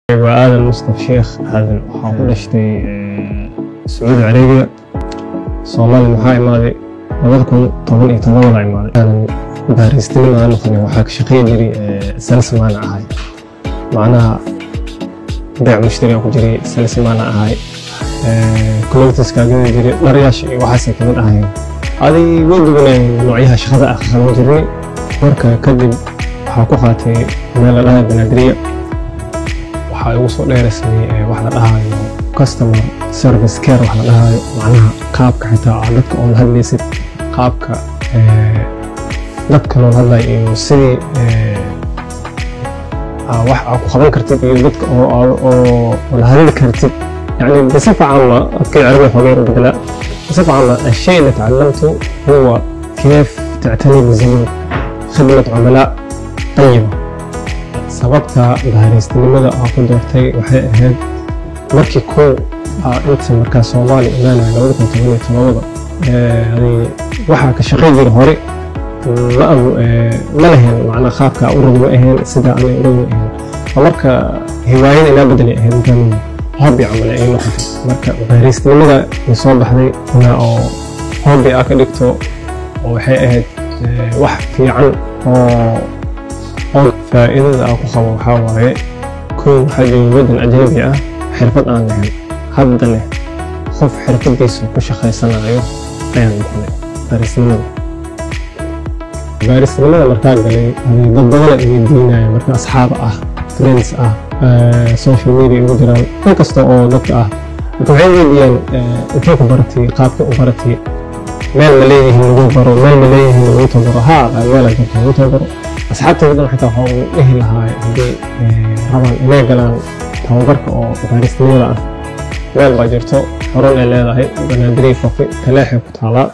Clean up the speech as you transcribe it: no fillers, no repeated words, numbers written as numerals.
Waa Aadan Mustaf Sheekh Aadan. Waxaan ku dhashtay Sacuudi Carabiya. Soomaaliya waxaa imaaday 2017-da imaaday. Aanan baariistinimo aan noqonin, waxaa ka shaqeyn jiray salesman ahay, macnaha beec mushtari aan ku jiray, salesman ahay, clothes-ka gadi jiray, dharyaasha iyo waxaasay kamid ahayn. Aday way duwanayeen noocyaha shaqada ah qaban jirnay. Marka kadib waxaa ku qaatay meel la dhahayo Banaadiriya. Waxaa igu soo dheeraysay wax la dhahayo customer service care, wax la dhahayo, macnaha qaabka xitaa aad dadka oola hadlaysid, qaabka dadka loola hadlayo iyo sidii wax aad ku qaban kartid iyo dadka oo la hadli kartid. يعني بصفة عامة، okay، عربي حوالين بدلا. بصفة عامة، الشيء اللي تعلمته هو كيف تعتني بالزبون، خدمة عملاء طيبة. Sababta baariistinimada aan ku doortay waxay ahayd markii kow inta markaa Soomaali imaanaya 2017-da, waxaa ka shaqayn jiray hore ma ma lahayn macnaa qaabka u rabo ma ahayn, sida anay u rabo ma ahayn. Marka hiwaayada inaa bedelay ahayd, intaan hobby camal ay noqotay. Marka baariistinimada way soo baxday inaa oo hobby aa ka dhigto, oo waxay ahayd wax fiican oo faa'iidada aan ku qabo. Waxaa waaye, kow, waxaa jooga waddan ajnabi ah, xirfad aan lahayn, haddana qof xirfadiisa ku shaqaysanayo ayaan noqday. Baariisnimada markaa galay, dad badan ay weydiinaya, marka asxaab ah, friends ah, social media ugu jiraan, in kasta oo dadka ah, marka waxay weydiiyaan intee ku baratay, qaabka u baratay, meel ma leeyihiin lagu baro, meel ma leeyihiin lagu tabaro. Haa, meel jirto lagu tabaro. Asxaabtayda dhan xitaa waxaa u dhihi lahaa, haddii rabaan inay galaan tababarka oo baarisnimada ah, meel baa jirto xarun ay leedahay Banaadiri Coffee, Taleexay ku taalaa.